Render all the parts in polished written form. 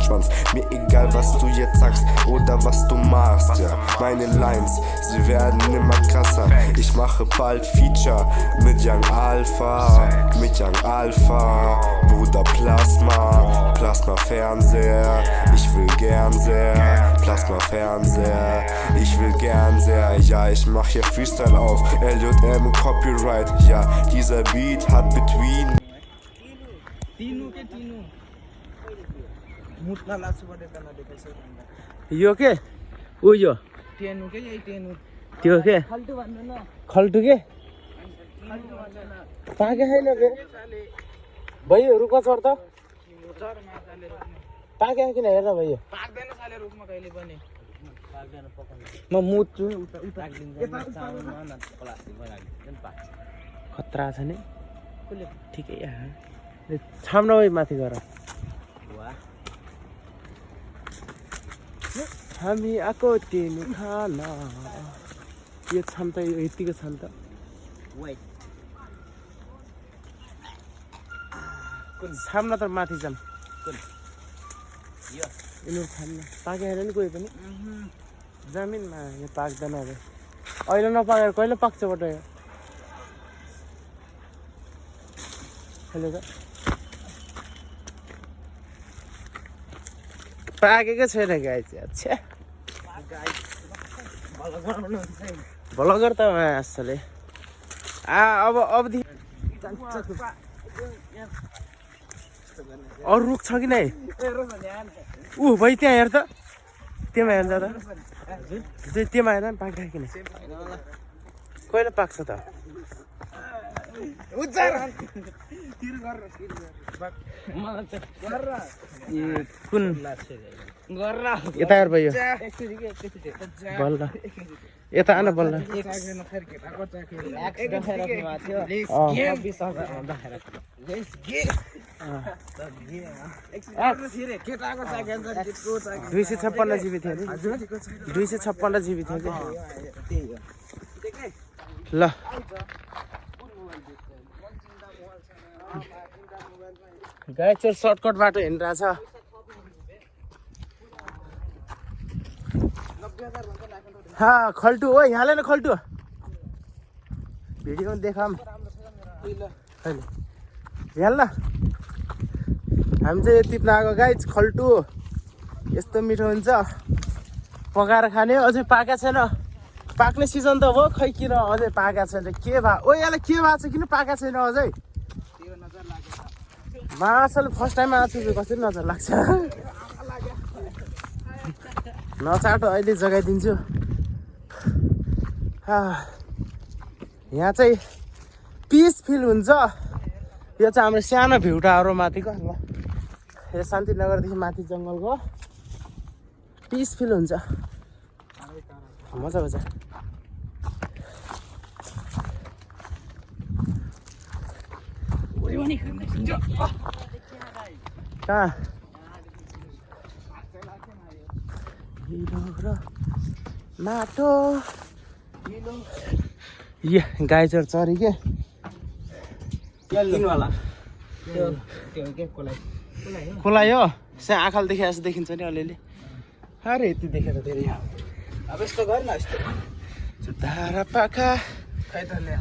Rattenschwanz. Mir egal, was du jetzt sagst oder was du machst, ja. Meine Lines, sie werden immer krasser. Ich mache bald Feature mit Young Alpha, Bruder Plasma Fernseher, ich will gern sehr, Plasma Fernseher, ich will gern sehr, ja, ich mach hier Freestyle auf, LJM Copyright, ja, dieser Beat hat between. यो के ऊ यो त्यो के खल्टु के पाके छैन बे भैयो रुख चढ त पाके किन हेर भैयो पाक्दैन साले रुखमा कहिले पनि म मुच्छु खतरा छ नि ठिकै छाम्न भाइ माथि गर हामी आएको टेनु खान यो छाम त यतिको छ नि त छाम्न त माथि जाम यिनीहरू छाम्न पाकेर नि कोही पनि जमिनमा यो पाक्दैन अब अहिले नपाकेर कहिले पाक्छ बट यो अहिले त पाकेको छैन गाई चाहिँ अच्छा भलगर त असले अब अरू रुख छ कि नै ऊ भाइ त्यहाँ हेर त त्यहाँ हेर्छ त त्यहाँ हेर नि पाक्दा किन कहिले पाक्छ त कुन यता हेर भयो बल्ल यता आन बल्ल $256 GB थियो नि 256 GB थियो कि ल गाई चोर सर्टकट बाटो हिँडिरहेछ हा खल्टु ओ यहाँले न खल्टु भिडियोमा देखाम हेल न हामी चाहिँ यति आएको गाई खल्टु यस्तो मिठो हुन्छ पकाएर खाने अझै पाकेको छैन पाक्ने सिजन त हो खै किन अझै पाकेको छैन के भा ओ यसलाई के भएको छ किन पाकेको छैन अझै मासले फर्स्ट टाइम आएको छु कसरी नजर लाग्छ नचाटो अहिले जगाइदिन्छु यहाँ चाहिँ पिस फिल हुन्छ यो चाहिँ हाम्रो सानो भिउटाहरू माथिको ल यो शान्तिनगरदेखि माथि जङ्गलको पिस फिल हुन्छ मजा मजा कहाँ माटो ये गाई चोर चरी के खोलाइ हो सा आँखाले देखे जस्तो देखिन्छ नि अलिअलि अरे यति देखेर धेरै अब यस्तो गर न यस्तो धारा पाखा खै त ल्या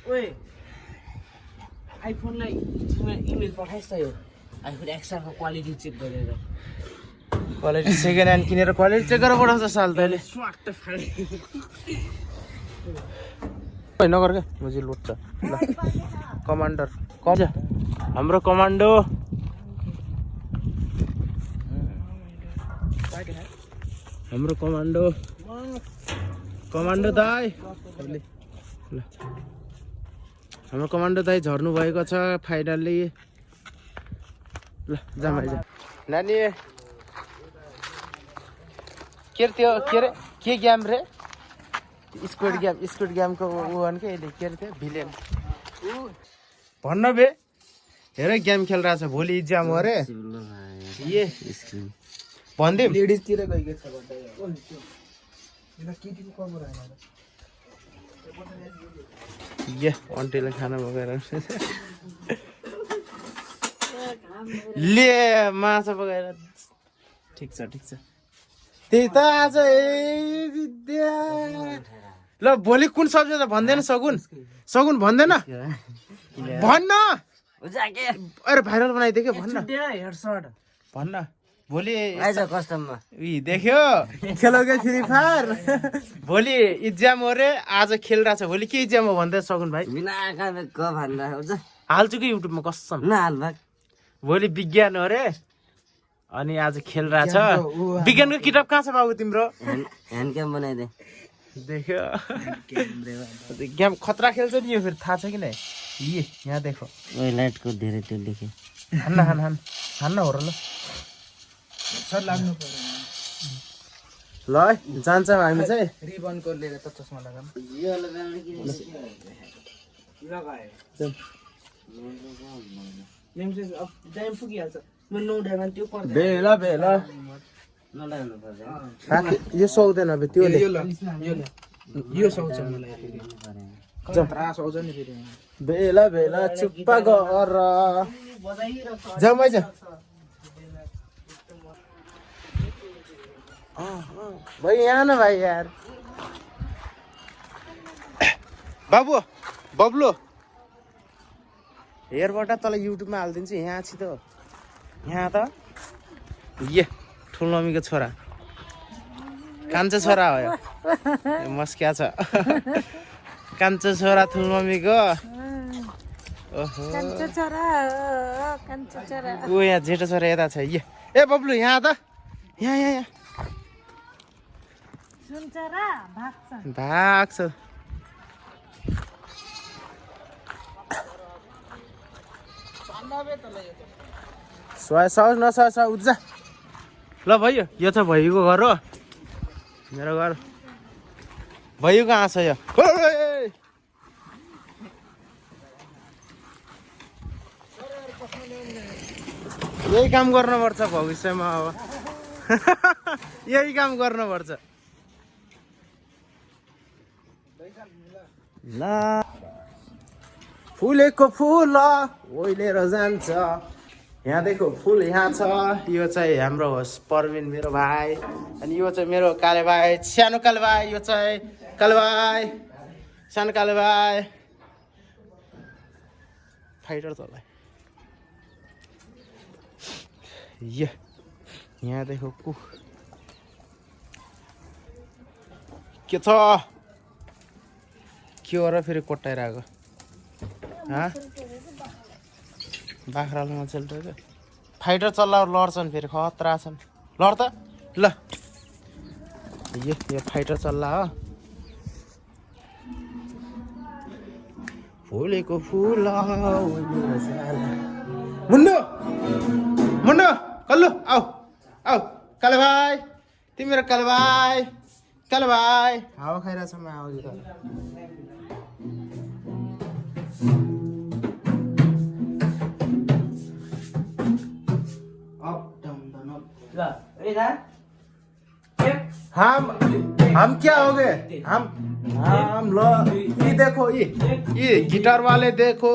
ओए आइफोनलाई इमेल पठाइस् त यो आइफोन एक्सको क्वालिटी चेक गरेर क्वालिटी सेकेन्ड ह्यान्ड किनेर क्वालिटी चेक गरेर पठाउँछ साल तैँले स्वाट फाले नगर क्या मुझे लुट्छ ल कमान्डर हाम्रो कमान्डो हाम्रो कमान्डो दाइ ल हाम्रो कमान्डो दाइ झर्नु भएको छ फाइनल्ली ल जाम आइज नानी के त्यो के रे के गेम रे स्क्विड गेमको वान के अहिले के थियो भिलेन भन्न बे हेर गेम खेलिरहेछ भोलि इक्जाम हो अरे ए भन्दिम लेडिजतिर गइके छ भन्दै यो केटीको कमर आएन ये अन्टीले खाना बोकेर ले माछा पकाएर ठिक छ त्यही त आज ल भोलि कुन सब्जी त भन्दैन सगुन भन्दैन भन्न अरे भाइरल बनाइदियो क्या भन्न भोलि कस्टममा देख्यो खेलोगे फ्री फायर भोलि इक्जाम हो रे आज खेलिरहेको छ भोलि के इक्जाम हो भन्दै सगुन भाइ हाल्छु कि युट्युबमा कसम भोलि विज्ञान हो रे अनि आज खेलिरहेछ विज्ञानको किताब कहाँ छ बाबु तिम्रो ह्यान्ड क्याम बनाइदे देख्यो गेम खतरा खेल्छ नि यो फेरि थाहा छ कि नै यहाँ देखो लाइटको धेरै त्यो देखेँ हान्न हो र ल सर लाग्नु पर्यो ल है जान्छौँ हामी चाहिँ रिबनको लिएर त चस्मा लगाउनु टाइम पुगिहाल्छ मैले नौडामा त्यो बेला यो सुहाउँदैन अब त्यो यो सुहाउँछ मलाई फेरि त्रास आउँछ नि फेरि बेला चुप्पा गर जाऊ मैज भाइ यहाँ न भाइ यार बब्लु हेयरबाट तँलाई युट्युबमा हालिदिन्छु यहाँ छि त यहाँ त ये ठुलो मम्मीको छोरा कान्छो छोरा हो यो मस्क्या छ कान्छो छोरा ठुलो मम्मीको ओहो ऊ यहाँ जेठो छोरा यता छ ए बब्लु यहाँ त यहाँ भाग्छ सौ उज्जा ल भयो यो छ भैयाको घर हो मेरो घर भयो कहाँ छ यो यही काम गर्नुपर्छ भविष्यमा अब यही काम गर्नुपर्छ ल फुलेको फुल ओइलेर जान्छ यहाँ देखो फुल यहाँ छ यो चाहिँ हाम्रो होस् परविन मेरो भाइ अनि यो चाहिँ मेरो काले भाइ सानो काले भाइ यो चाहिँ काले भाइ सानो काले भाइ फाइटर चलाइ यहाँ देखो कु के छ के हो र फेरि कोट्टाइरहेको बाख्राले नचल्छ फाइटर चल्ला लड्छन् फेरि खतरा छन् लड त ल यो फाइटर चल्ला हो फुलेको फुल मुन्नु कल्लु आऊ काले भाइ तिम्रो काले भाइ हावा खाइरहेछ म आउँछु त हम क्या हो गए हम लो ये देखो ये गिटार वाले देखो